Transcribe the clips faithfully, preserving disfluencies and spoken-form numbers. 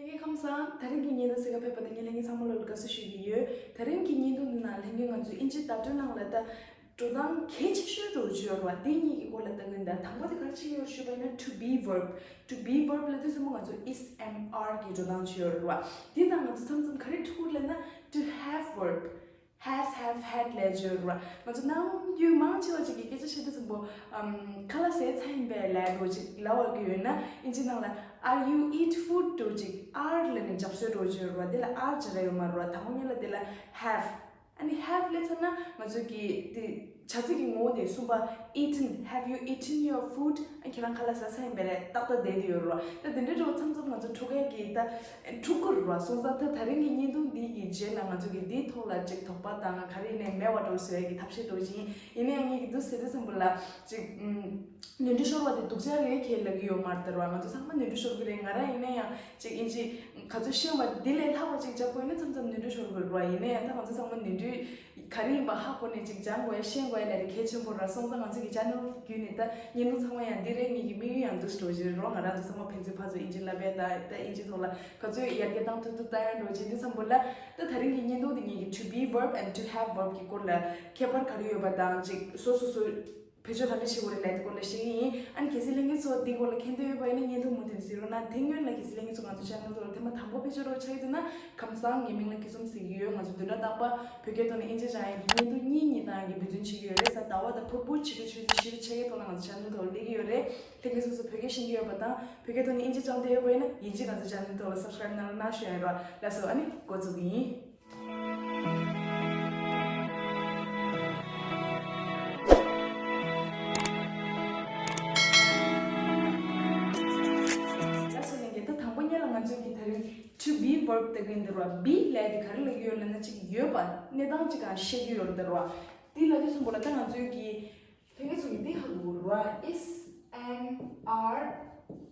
ཧེ། ཁམས་བཟང་། དེ་རིང་གི་བརྙན་ཐུང་གཟིགས་ག་ཕེབས་པ་དང་ངས་ལྷན་རྒྱས་ཚང་མ་ལ་དགའ་བསུ་ཞུ་གི་ཡོད། དེ་རིང་གི་བརྙན་ཐུང་འདི་ནང་ལྷན་རྒྱས་ང་ཚོས་ཨིན་ཇི་བརྡ་སྤྲོད་ནང་ལ་ད་འགྲོ་སྟངས་གལ་ཆེ་ཤོས་འདྲ་བོ་ཅིག་ཡོད་རེད་བ། དེ་གཉིས་ཀྱི་སྐོར་ལ་ལྟ་གི་ཡིན། ད་དང་པོ་དེ་ག་རེ་བྱེད་ཀྱི་ཡོད་ཞུས་པ་ཡིན་ན། to be verb. To be verb ལབ་དུས་ཙམ་པ་ང་ཚོ་is, am, are གི་འགྲོ་སྟངས་ཅིག་ཡོད་རེད་བ། དེ་དང་ང་ཚོ་མཚམས་མཚམས་ག་རེ་ཐུག་གི་ལབ་ན། to have verb. Has, have, had ལབ་ཅིག་ཡོད་རེད་བ། ང་ཚོ་ནམ་རྒྱུན་མང་ཆེ་བ་ཅིག་གིས་སྐད་ཆ་བཤད་དུས་ཙམ་པ་ཨམ། ཁ་ལག་ཟས་ཚར་ཡིན་པས་ལབ་འདྲ་བོ་ཅིག་ལབ་པ་གི་ཡོད་ན། ཨིན་ཇི་ནང་ལ་are you eat food འདྲ་བོ་ཅིག are ལབ་ནས་འཇབ་སྲོལ་འདྲ་བོ་ཅིག་ཡོད་རེད་བ། དེ་ལ་are སྦྱར་ཡ་ཡོད་མ་རེད་བ། དང་པོ་ཉིད་ལ་དེ་ལ་have. ཨ་ནི་have ལབ་ཚར་ན་ང་ཚོ་གི་དེ་བྱ་ཚིག་གི་ངོ་བོ་དེ་གསུམ་པ། eaten. Have you eaten your food? ཨ། ཁྱེད་རང་ཁ་ལག་ཟ་ཚར་ཡིན་པས་ལབ་ཏག་ཏག་བསྡད་དེ་ཡོད་རེད་བ། ད་དེ་འདྲའི་འདྲ་བོ་མཚམས་མཚམས་ང་ཚོ་འཁྲུག་ཡ་གི་ད་འཁྲུག་གི་རེད་བ། སོང་ཙང་ད་དེ་རིང་གི་བརྙན་ཐུང་འདི་གི་རྗེས་ལ་ང་ཚོ་གི་འདིའི་ཐོག་ལ་ཅིག་དོགས་པ་དང་ག་རེ་ནས་མེད་པ་འདྲ་བོ་བཟོ་ཡ་གི་ཐབས་ཤེས་འདྲ་བོ་ཅིག་ཡིན། ཡིན་ན་ཡང་ངས་ཀྱི་འདུག་ཟེར་དུས་ཙམ་པ་ལ་ཅིག་ཨམ། ནོར་འཁྲུལ་ཤོར་བ་དེ་སྡུག་ཅག་རེད། ཁས་ལེན་གྱི་ཡོད་མ་རེད་བ། ང་ཚོ་ཚང་མ་ནོར་འཁྲུལ་ཤོར་གྱི་རེད། ང་རང་ཡིན་ན་ཡང་ཅིག་ཨིན་ཇི་ག་ཚོད་ཤེས་པ་འདི་ལས་ལྷག་པ་ཅིག་སྦྱང་དགོས་ན་མཚམས་མཚམས་ནོར་འཁྲུལ་ཤོར་གྱི་རེད་བ། ཡིན་ན་ཡང་ད་ང་ཚོ་ཚང་མ་ནོར་འཁྲུལ་ག་རེ་ཡིན་པ་ཧ་གོ་ནས་ཅིག་སྦྱང་དགོས་ཡ་ཤེས་དགོས་ཡ་ལབ་དེ་གལ་ཆེན་པོ་རེད། སོང་ཙང་ང་ཚོ་གི་ཅེ་ནལ་བརྒྱུད་ནས་ད་བརྙན་ཐུང་ཚང་མ་ཡང་འདི་རེད། ངེད་ཀྱི་དམིགས་ཡུལ་ཡང་འདུག་སེ་འདྲ་བོ་ཅིག་རེད་རོ། ང་རང་ཚོ་ཚང་མ་ཕན་ཚུན་ཕར་ཚུར་ཨིན་ཇི་བསླབ་པ་དང་ད་ཨིན་ཇི་ཐོག་ལ་ག་ཚོད་ཡར་རྒྱས་བཏང་ཐུབ་ཐུབ་བཏང་ཡ་འདྲ་བོ་ཅིག་འདི་ཙམ་པོ་ལ། ད་དེ་རིང་གི་བརྙན་ཐུང་འདི་ངེད་ཀྱི་to be verb and to have verb གི་སྐོར་ལ་ཁྱད་པར་ག་རེ་ཡོད་པ་དང་ཅིག་སོ་སོ་སོ་བེད་སྤྱོད་ག་འདྲ་བྱེད་དགོས་རེད་ལབ་དེ་སྐོར་ལ་བཤད་ཀྱི་ཡིན། ཨ་ནི་གལ་སྲིད་ལྷན་རྒྱས་ཚོ་འདིའི་སྐོར་ལ་མཁྱེན་འདོད་ཡོད་པ་ཡིན་ན་བརྙན་ཐུང་མུ་མཐུད་ནས་གཟིགས་རོགས་གནང་། དེ་སྔོན་ལ་གལ་སྲིད་ལྷན་རྒྱས་ཚོ་ང་ཚོ་ཆེ་ནལ་ཐོག་ལ་ཐེངས་མ་དང་པོ་ཕེབས་ཆོག་རོགས་ཆགས་ཀྱི་འདུག་ན། ཁམས་བཟང་། ངའི་མིང་ལ་སྐྱིད་གསུམ་ཟེར་གྱི་ཡོད། ང་ཚོ་བདུན་ཕྲག་རྟག་པར་བོད་སྐད་ཐོག་ནས་ཨིན་ཇི་སྦྱང་ཡག་གི་བརྙན་ཐུང་གཉིས་གཉིས་བཏང་ཡག་གི་འབད་བརྩོན་བྱེད་ཀྱི་ཡོད་རེད། གཟའ་ཟླ་བ་དང་ཕུར་བུ་ཕྱི་དྲོ་ཆུ་ཚོད་བཞི་དང་ཕྱེད་ཀའི་ཐོག་ལ་ང་ཚོ་ཆེ་ནལ་ཐོག་ལ་སླེབས་ཀྱི་ཡོད་རེད། ལྷན་རྒྱས་སོ་སོ་བོད་སྐད་ཤེས་ཀྱི་ཡོད་པ་དང་བོད་སྐད་ཐོག་ནས་ཨིན་ཇི་སྦྱང་འདོད་ཡོད་པ་ཡིན་ན་ཡིན་གཅིག་ང་ཚོ་ཆེ་ནལ་ཐོག་ལ་སབ་སི་ཀ་རེབ་གནང་རོགས་གནང་ཞུ་ཡ་ཡིན་རོགས། ལགས་སོ། ཨ་ནི་འགོ་འཛུགས་ཀྱི་ཡིན། ལགས་སོ། ལྷན་རྒྱས། ད་དང་པོ་ཉིད་ལ་ང་ཚོས་ཀྱི་ད་རིང་to be verb ལྟ་གི་ཡིན་འདུག་ར། be ལབ་དེ་ག་རེ་ལབ་ཀྱི་ཡོད་ལབ་ན་ཅིག་ཡོད་པ་གནས་སྟངས་ཅིག་གང་བཤད་ཀྱི་ཡོད་རེད་འདུག་ར། འདི་ལབ་དུས་ཙམ་པ་ལ་ད་ང་ཚོས་ཀྱི་ལྷན་རྒྱས་ཚོ་གི་འདི་ཧ་གོ་ར། is, am, are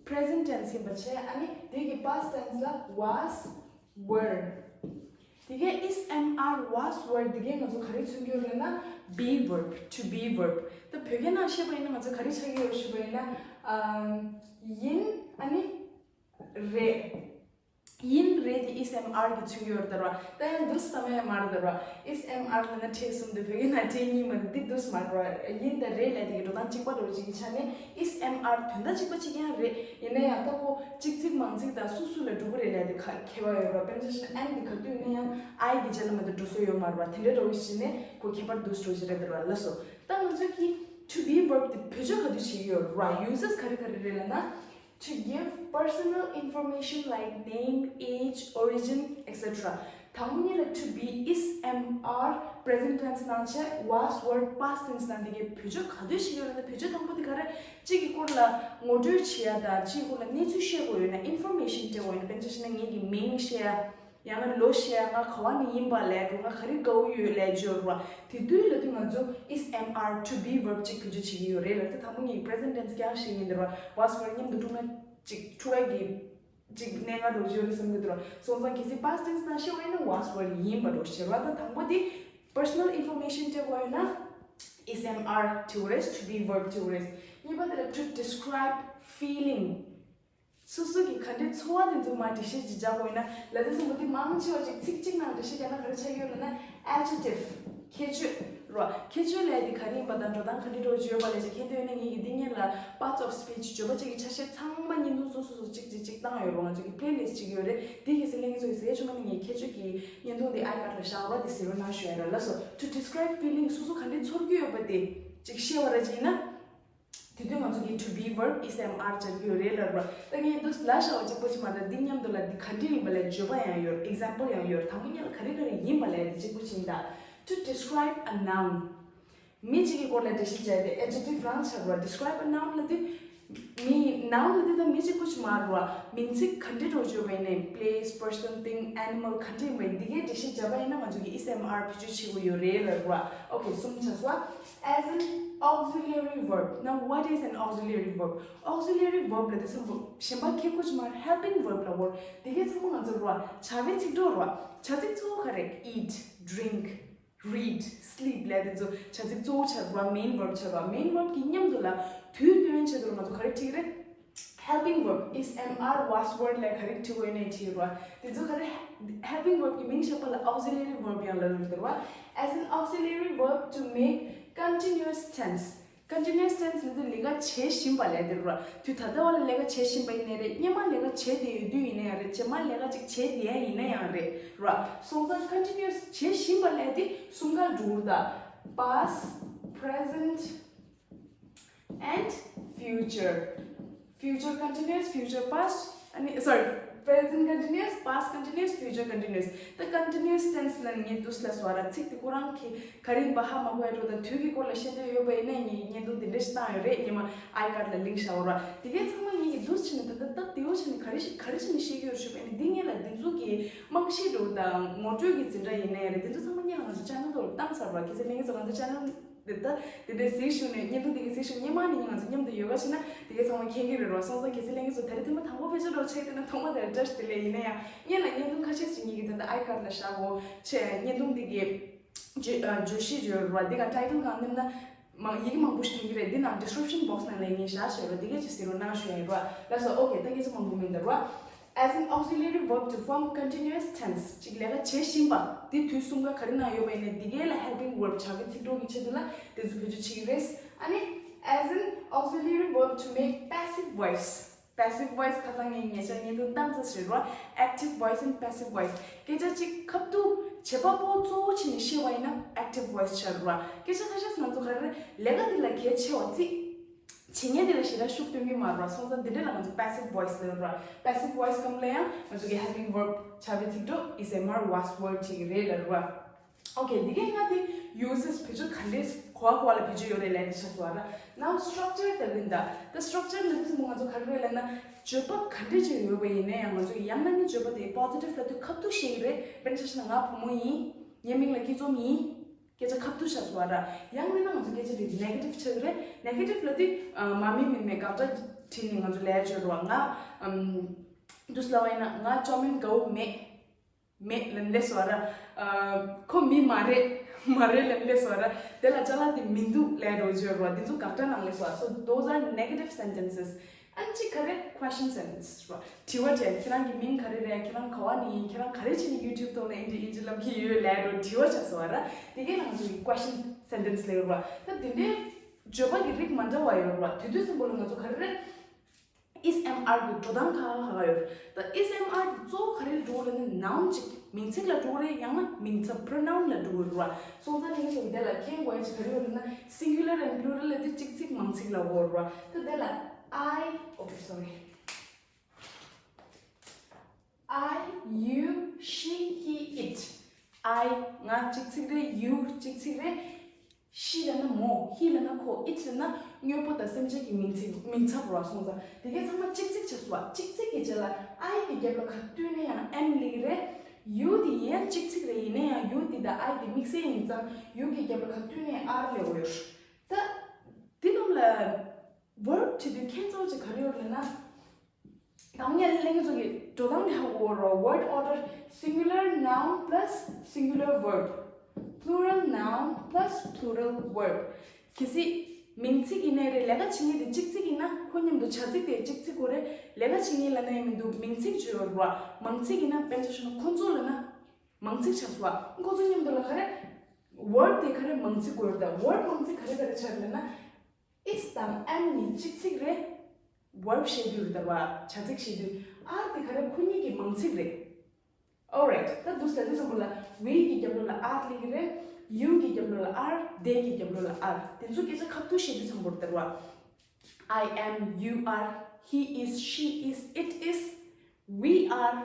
present tense ཡིན་པ་བྱས། ཨ་ནི་དེ་གི་past tense ལ་was, were། དེ་གའི་is, am, are, was, were དེ་གའི་ང་ཚོ་ག་རེ་མཚོན་གྱི་ཡོད་ལབ་ན་be verb, to be verb། ད་བོད་སྐད་ནང་བཤད་པ་ཡིན་ན་ང་ཚོ་ག་རེ་ཆགས་ཀྱི་ཡོད་ཞུས་པ་ཡིན་ན། ཨམ། ཡིན། ཨ་ནི་རེད། ཡིན་རེད་དེ་is, am, are གིས་མཚོན་གྱི་ཡོད་རེད་ད་ར། ད་ཡང་འདུག་བསམ་ཡ་མ་རེད་ད་ར། is, am, are ལབ་ན་ཕྲད་གསུམ་འདུག་བོད་སྐད་ནང་ཕྲད་གཉིས་མ་རེད། འདི་འདུག་མ་རེད་ར། ཡིན་དང་རེད་ལབ་དེ་གི་འགྲོ་སྟངས་གཅིག་པ་འདྲ་བོ་ཅིག་གི་ཆ་ནས་is, am, are དོན་དག་གཅིག་པ་གཅིག་རྐྱང་རེད། ཡིན་ན་ཡང་ད་ཁོ་གཅིག་ཚིག་མང་ཚིག་དང་སུ་སུ་ལ་འགྲོ་གི་རེད་ལབ་དེ་ཁ་ཁྱད་པར་ཡོད་ར། དཔེར་ན་ཆ་བཞག་ན་am དེ་ག་དུས་ཡིན་ན་ཡང་I གི་རྗེས་ལ་མ་གཏོགས་འགྲོ་སྲོལ་ཡོད་མ་རེད་བ། དེ་འདྲ་འདྲ་བོ་ཞིག་ནས་ཁོ་ཁྱད་པར་འདུག་འགྲོ་ཞིག་རེད་ད་ར། ལགས་སོ། ད་ང་ཚོས་ཀྱི་to be verb དེ་བེད་སྤྱོད་ག་དུས་བྱེད་ཀྱི་ཡོད་ར། uses ག་རེ་ག་རེ་རེད་ལབ་ན། To give personal information like name, age, origin, et cetera། དང་པོ་ཉིད་ལ་to be, is, am, are, present tense ནང་བྱས། was, were, past tense ནང་འདི་གའི་བེད་སྤྱོད་ག་དུས་བྱེད་ཀྱི་ཡོད་ལབ་ན། བེད་སྤྱོད་དང་པོ་དེ་ག་རེ། གཅིག་གི་སྐོར་ལ་ངོ་སྤྲོད་བྱེད་ཡ་དང་གཅིག་གི་སྐོར་ལ་གནས་ཚུལ་བཤད་དགོས་ཡོད་ན། information སྤྲད་དགོས་ཡོད་ན། དཔེར་ན་ཆ་བཞག་ན་ངེད་ཀྱི་མིང་བཤད་ཡ། ཡང་ན་ལོ་བཤད་ཡ། ང་ག་བ་ནས་ཡིན་པ་ལབ་འགྲོ། ང་ག་རེ་དགའ་བོ་ཡོད་ལབ་བརྗོད་ར། དེ་དུས་ལ་དུས་ང་ཚོ་is, am, are, to be verb གཅིག་བེད་སྤྱོད་བྱེད་ཀྱི་ཡོད་རེད་ལ། ད་དང་པོ་ངས་present tense རྐྱང་བཤད་ཡིན་འདིར་བ། was, were མཉམ་དུ་འཁྲུག་ན་ཅིག་འཁྲུག་ཡ་གི་ཅིག་གནད་འགག་འགྲོ་ཡོད་རེད་བསམ་གྱི་འདུག་ར། སོང་ཙང་གལ་སྲིད་past tense ནང་བཤད་པ་ཡིན་ན་was, were ཡིན་པ་འགྲོ་ཞེས་པ། ད་དང་པོ་དེ་personal information སྤྲད་དགོས་ཡོད་ན་is, am, are བྲིས་དགོས་རེད། to be verb བྲིས་དགོས་རེད། གཉིས་པ་དེ་ལ་to describe feeling། སོ་སོ་གི་ག་འདྲའི་ཚོར་བ་དེ་ཚོ་མར་འགྲེལ་བཤད་ཅིག་རྒྱག་དགོས་ན། ལབ་དུས་ཙམ་པ་འདི་མང་ཆེ་བ་ཅིག་ཚིག་གཅིག་ནང་འགྲེལ་བཤད་རྒྱག་ན་ག་རེ་ཆགས་ཡོད་ལབ་ན། adjective ཁྱད་ཆོས་རོ། ཁྱད་ཆོས་ལབ་དེ་ག་རེ་ཡིན་པ་དང་འགྲོ་སྟངས་ག་འདྲ་འགྲོ་བརྗོད་པ་ལས་ཅིག་མཁྱེན་འདོད་ཡོད་ན། ངེད་ཀྱི་འདི་སྔོན་ལ་parts of speech བརྗོད་པ་ཅིག་གི་ཆ་ཤས་ཚང་མ་བརྙན་ཐུང་སོ་སོ་སོ་གཅིག་གཅིག་གཅིག་བཏང་ཡོད་རོ། ང་ཚོ་གི་playlist ཅིག་ཡོད་རེད། དེ་གལ་སྲིད་ལྷན་རྒྱས་ཚོ་གི་གཟིགས་ཡ་བྱུང་བ་ན་ངས་ཁྱད་ཆོས་ཀྱི་བརྙན་ཐུང་དེ་icard ལ་བཞག་པ་དེ་གཟིགས་རོགས་གནང་ཞུ་ཡ་ར། ལགས་སོ། To describe feeling སོ་སོ་ག་འདྲའི་ཚོར་གྱི་ཡོད་པ་དེ་ཅིག་བཤད་པ་ར་ཅིག་ཡིན་ན། དེ་དུས་ང་ཚོ་གིས་to be verb is, am, are སྦྱར་གྱི་ཡོད་རེད་ལབ་ར། ད་ངས་འདུག་ལབ་བཞག་པ་གཅིག་པོ་ཅིག་མ་རེད། འདི་མཉམ་དུ་ལ་འདི་ག་འདྲ་ཡིན་པ་ལ་བརྗོད་པ་ཡང་ཡོད། example ཡང་ཡོད། དང་པོ་ཉིད་ལ་ག་རེ་ག་རེ་ཡིན་པ་ལ་འདི་གཅིག་པོ་ཅིག་ཡིན་ད། To describe a noun མི་གཅིག་གི་སྐོར་ལ་འགྲེལ་བཤད་བྱས་ཏེ་adjective རང་ཆགས་ར། Describe a noun ལབ་དུས་མི་noun ལབ་དུས་ད་མི་གཅིག་པོ་ཅིག་མ་རེད་བ། མིང་ཚིག་ག་འདྲ་འདྲ་བོ་བརྗོད་པ་ཡིན་ནའི་place, person, thing, animal ག་འདྲ་ཡིན་པ་ཡིན། འདི་གའི་འགྲེལ་བཤད་བྱས་པ་ཡིན་ན་ང་ཚོ་གིས is, am, are བེད་སྤྱོད་བྱེད་དགོས་ཡོད་རེད་ལབ་ར། Okay གསུམ་ཆགས་སོང་། As an auxiliary verb. Now what is an auxiliary verb? Auxiliary verb ལབ་དུས་ཙམ་པ་གཞན་པ་ཁྱད་ཁོ་ཅིག་མ་རེད། Helping verb ལབ་ཡོད་ར། འདི་གའི་ཚང་མ་ང་ཚོ་ར་བྱ་བའི་ཚིག་གྲོགས་ར། བྱ་ཚིག་གཙོ་བོ་ག་རེ། Eat, drink, read, sleep ལབ་དེ་ཚོ་བྱ་ཚིག་གཙོ་བོ་ཆགས་ར། main verb ཆགས་ར། main verb གི་མཉམ་དུ་ལ་དུས་སྟོན་ཆེད་དུ་ལ་ང་ཚོ་ག་རེ་བྲིས་རེད། helping verb, is am, are, was, were ལ་ག་རེ་བྲིས་དགོས་ནས་བྲིས་རོ། དེ་ཚོ་ག་རེ་helping verb གི་མིང་བཞག་པ་ལ་auxiliary verb ཡང་ལབ་ཡོད་རེད་བ། As an auxiliary verb to make continuous tense. Continuous tense ལ་དེ་ལས་ཀ་བྱེད་བཞིན་པ་ལས་དེ་རོ། དུས་ད་ལྟ་བ་ལ་ལས་ཀ་བྱེད་བཞིན་པ་ཡིན་ནའི་རེད། སྔོན་མ་ལས་ཀ་བྱེད་བསྡད་ཡོད་དུས་ཡིན་ནའི་ཡང་རེད། རྗེས་མ་ལས་ཀ་ཅིག་བྱེད་བསྡད་ཡ་ཡིན་ན་ཡང་རེད་རོ། སོང་ཙང་continuous བྱེད་བཞིན་པ་ལས་དེ་གསུམ་ཀ་འགྲོ་གི་རེད་ད། Past, present and future. Future continuous, future past. ཨ་ནི་sorry, present continuous, past continuous, future continuous. ད་continuous tense ལ་ངས་དུས་ལ་སོ་ར་ཚིག་དེ་ཁོ་རང་གི་ག་རེ་ཡིན་པ་ཧ་མ་གོ་ཡ་འགྲོ་དང་དུས་ཀྱི་སྐོར་ལ་བཤད་འདོད་ཡོད་པ་ཡིན་ན་ངས་བརྙན་ཐུང་དེ་འདྲ་ཞིག་བཏང་ཡོད་རེད། ཉི་མ་ཨའི་ཀར་ལ་ལིང་ཀི་བཞག་ཡོད་ར། དེ་གའི་ཚང་མ་ངས་ཀྱི་དུས་ཕྱིན་ནས་ད་ལྟ་སྟབས་བདེ་བོ་བྱས་ནས་ག་རེ་ཞིག་ག་རེ་བྱས་ནས་བཤད་ཀྱི་ཡོད་ཞུས་པ་ཡིན་ན། འདི་ངས་ལ་འདི་ཚོ་གི་རྨང་གཞི་འགྲོ་དང་ངོ་སྤྲོད་ཀྱི་འཛིན་གྲྭ་ཡིན་ན་ཡང་རེད། དེ་ཚོ་ཚང་མ་ངས་ལ་ང་ཚོ་channel་ཐོག་ལ་བཏང་ཚར་བ། གལ་སྲིད་ལྷན་རྒྱས་ཚོ་ང་ཚོ་channel དེ་ལྟ་དེ་འདྲའི་གཟིགས་ཞུ་ནས་བརྙན་ཐུང་དེ་གའི་གཟིགས་ཞུ་སྔོན་མ་ནས་ང་ཚོ་མཉམ་དུ་ཡོད་ག་ཞེ་ན་དེ་གའི་ཚང་མ་མཁྱེན་གྱི་རེད་རོ། སོང་ཙང་གལ་སྲིད་ལྷན་རྒྱས་ཚོ་ད་རེས་ཐེངས་མ་དང་པོ་ཕལ་ཆེར་རོ་ཆེ་དེ་ན་ཐོག་མ་དེར་བཀྲ་ཤིས་བདེ་ལེགས། ཡིན་ན་ཡང་སྔོན་ལ་བརྙན་ཐུང་ཁ་ཤས་ཤིག་ངེད་ཀྱི་ད་ལྟ་ཨའི་ཀར་ལ་བཞག་གོ་ཆེ། བརྙན་ཐུང་དེ་གའི་བརྗོད་ཨ་བརྗོད་གཞི་བརྗོད་རོ། འདི་ག་title གང་ནེམ་ན་མང་ཡིག་མང་པོ་ཞིག་ཐོན་གྱི་རེད། འདི་ནང་description box ནང་ལ་ངས་བཞག་བཞག་རོ། འདི་གའི་ཅིག་གཟིགས་རོགས་གནང་ཞུ་ཡ་ཡིན་རོ། ལགས་སོ། ཨོ་ཀེ། ད་སྐད་ཆ་མང་པོ་མིན་ད་རོ། As an auxiliary verb to form continuous tense. ཅིག་ལས་ཀ་བྱེད་བཞིན་པ། འདི་དུས་གསུམ་ཀ་ག་རེ་ནང་ཡོད་པ་ཡིན་ནའི་འདི་གའི་ལ་helping verb བྱ་བའི་ཚིག་གྲོགས་ཀྱི་ཆེད་དུ་ལ་དེ་ཚོ་བེད་སྤྱོད་བྱེད་ཀྱི་རེད། ཨ་ནི་as an auxiliary verb to make passive voice. Passive voice ཁ་སང་ངས་ཉེ་ཆར་བརྙན་ཐུང་བཏང་ཚར་ཟེར་རོ། Active voice and passive voice. སྐད་ཆ་གཅིག་ཁ་ཐུག་བྱེད་པ་པོ་གཙོ་བོ་བྱས་ནས་བཤད་པ་ཡིན་ན་active voice ཆགས་རོ། སྐད་ཆ་ཁ་ཤས་སུ་ང་ཚོ་ག་རེ་ལས་ཀ་འདི་ལ་གལ་ཆེ་བ་ཚིག་བྱེད་མཁན་དེ་ལ་ཞེ་དྲག་ཤུགས་སྟོན་གྱི་མ་རེད་བ། སོང་ཙང་འདི་འདྲ་ལ་ང་ཚོ་passive voice ལབ་རེད་བ། Passive voice སྒང་ལ་ཡང་ང་ཚོ་གི་helping verb བྱ་བའི་ཚིག་གྲོགས་is, am, are, was, were བྱེད་ཀྱི་རེད་ལབ་རེད་བ། ཨོ་ཀེ། འདི་གའི་ང་དེ་uses བེད་སྤྱོད་ག་འདྲས་ག་བ་ག་བ་ལ་བེད་སྤྱོད་ཡོད་རེད་ལབ་དེ་ཆགས་སོང་བ་ར། Now structure ལྟ་གིན་ད། ད་structure ལབ་དུས་ཙམ་པ་ང་ཚོ་ག་རེ་རེད་ལབ་ན་བརྗོད་པ་ག་འདྲས་ཅིག་ཡོད་པ་ཡིན་ན་ཡང་ང་ཚོ་ཡང་ན་ནི་བརྗོད་པ་དེ་positive ལབ་དུས་ཁ་ཐུག་བཤད་ཀྱི་རེད། དཔེར་ན་ཆ་བཞག་ན་ང་བུ་མོ་ཡིན། ངའི་མིང་ལ་སྐྱིད་འཛོམས་ཡིན། སྐད་ཆ་ཁ་ཐུག་ཆགས་སོང་བ་ར། ཡང་མིན་ན་ང་ཚོ་སྐད་ཆ་དེ་negative ཆགས་ཀྱི་རེད། Negative ལབ་དུས་མ་མིན་མིན་མེད་དགག་སྒྲ་བྲིས་ནས་ང་ཚོ་ལབ་ཡ་ཅིག་ཡོད་རེད་བ། ང་ཨམ། འདུག་སེ་ལབ་པ་ཡིན་ན་ང་ཅོ་མིན་དགའ་བོ་མེད། མེད་ལབ་ནས་སླེབས་སོང་བ་ར། ཨ། ཁོ་མི་མ་རེད། མ་རེད་ལབ་ནས་སླེབས་སོང་བ་ར། དེ་ལ་ཅ་ལག་དེ་མི་འདུག་ལབ་འགྲོ་རྒྱུ་རེད་བ། དེ་ཚོ་དགག་སྒྲ་ནང་སླེབས་སོང་བ། So those are negative sentences. ཨ་ནི་གཅིག་ག་རེ། Question sentence རེད་བ། དྲི་བ་དྲིས། ཁྱེད་རང་གི་མིང་ག་རེ་རེད། ཁྱེད་རང་ག་བ་ནས་ཡིན། ཁྱེད་རང་ག་རེ་བྱས་ནས་YouTube ཐོག་ལ་ཨིན་ཇི་ཨིན་ཇི་ལབ་ཀྱི་ཡོད་ལབ་འགྲོ་དྲི་བ་ཆགས་སོང་བ་ར། དེ་གའི་ནང་ཚོ་གི་question sentence ལབ་ཡོད་རེད་བ། ད་དེ་འདྲའི་བརྗོད་པ་གི་རིགས་མ་འདྲ་བ་ཡོད་རེད་བ། དེ་དུས་ཙམ་པ་ལ་ང་ཚོ་ག་རེ་རེད། Is, am, are གི་འགྲོ་སྟངས་ཁག་ཁག་ཡོད། ད་is, am, are དེ་གཙོ་བོ་ག་རེ་ལ་འགྲོ་གི་ལབ་ན་noun གཅིག་མིང་ཚིག་ལ་འགྲོ་གི་རེད། ཡང་ན་མིང་ཚབ་pronoun ལ་འགྲོ་གི་རེད་བ། སོང་ཙང་ནི་ངས་དེ་ལ་མཁྱེན་དགོས་ཡ་ཅིག་ག་རེ་ཡོད་ལབ་ན་singular and plural ལབ་དེ་གཅིག་ཚིག་མང་ཚིག་ལ་གོ་རེད་བ། ད་དེ་ལ་I, okay, sorry. I, you, she, he, it. I ང་གཅིག་ཚིག་རེད། you གཅིག་ཚིག་རེད། she ལབ་ན་མོ། he ལབ་ན་ཁོ། it ལབ་ན་དངོས་པོ་དང་སེམས་ཅན་གྱི་མིང་ཚིག་མིང་ཚབ་རེད་བ། སོང་ཙང་དེ་གའི་ཚང་མ་གཅིག་ཚིག་ཆགས་སོང་བ། གཅིག་ཚིག་གི་རྗེས་ལ་I གི་རྒྱབ་ལ་ག་བསྟུན་ན་ཡང་am སླེབས་ཀྱི་རེད། you དེ་ཡིན་ཡང་གཅིག་ཚིག་རེད། ཡིན་ན་ཡང་you དེ་དང་I དེ་དམིགས་བསལ་ཡིན་ཙང་you གི་རྒྱབ་ལ་ག་བསྟུན་ན་ཡང་are སླེབས་ཡོད། ད་འདི་རྣམས་ལ་verb བྱེད་དུས་ཁྱད་མཚར་ཅིག་ག་རེ་ཡོད་ལབ་ན། དང་ཉལ་གླེང་ཚོ་གི་འགྲོ་སྟངས་ནི་ཧ་གོ་རོ། Word order, singular noun plus singular verb, plural noun plus plural verb. གལ་སྲིད་མིང་ཚིག་ཡིན་ནའི་རེད། ལས་ཀ་བྱེད་མཁན་དེ་གཅིག་ཚིག་ཡིན་ན་ཁོ་མཉམ་དུ་བྱ་ཚིག་དེ་གཅིག་ཚིག་གོ་རེད། ལས་ཀ་བྱེད་མཁན་ལབ་ན་ཡང་མི་འདུག་མིང་ཚིག་བརྗོད་ཡོད་རོ། མང་ཚིག་ཡིན་ན་དཔེར་ན་ཆ་བཞག་ན་ཁོ་ཚོ་ལབ་ན་མང་ཚིག་ཆགས་སོང་བ། ཁོ་ཚོ་མཉམ་དུ་ལ་ག་རེ་verb དེ་ག་རེ་མང་ཚིག་གོ་ཡོད། ད་verb མང་ཚིག་ག་རེ་ག་རེ་ཆགས་ལབ་ན། Is དང་am གཉིས་གཅིག་ཚིག་རེད། Verb བཤད་དུས་རེད་བ། བྱ་ཚིག་བཤད་དུས། Are དེ་ག་རེ་ཁོ་གཉིས་ཀྱི་མང་ཚིག་རེད། Alright. ད་འདུག་སེ་ལབ་དུས་ཙམ་པ་ལ་we གི་རྒྱབ་ལོགས་ལ་are སླེབས་ཀྱི་རེད། You གི་རྒྱབ་ལོགས་ལ་are། They གི་རྒྱབ་ལོགས་ལ་are། དེ་ཚོ་སྐད་ཆ་ཁ་ཐུག་བཤད་དུས་ཙམ་པ་རེད་བ། I am, you are, he is, she is, it is, we are,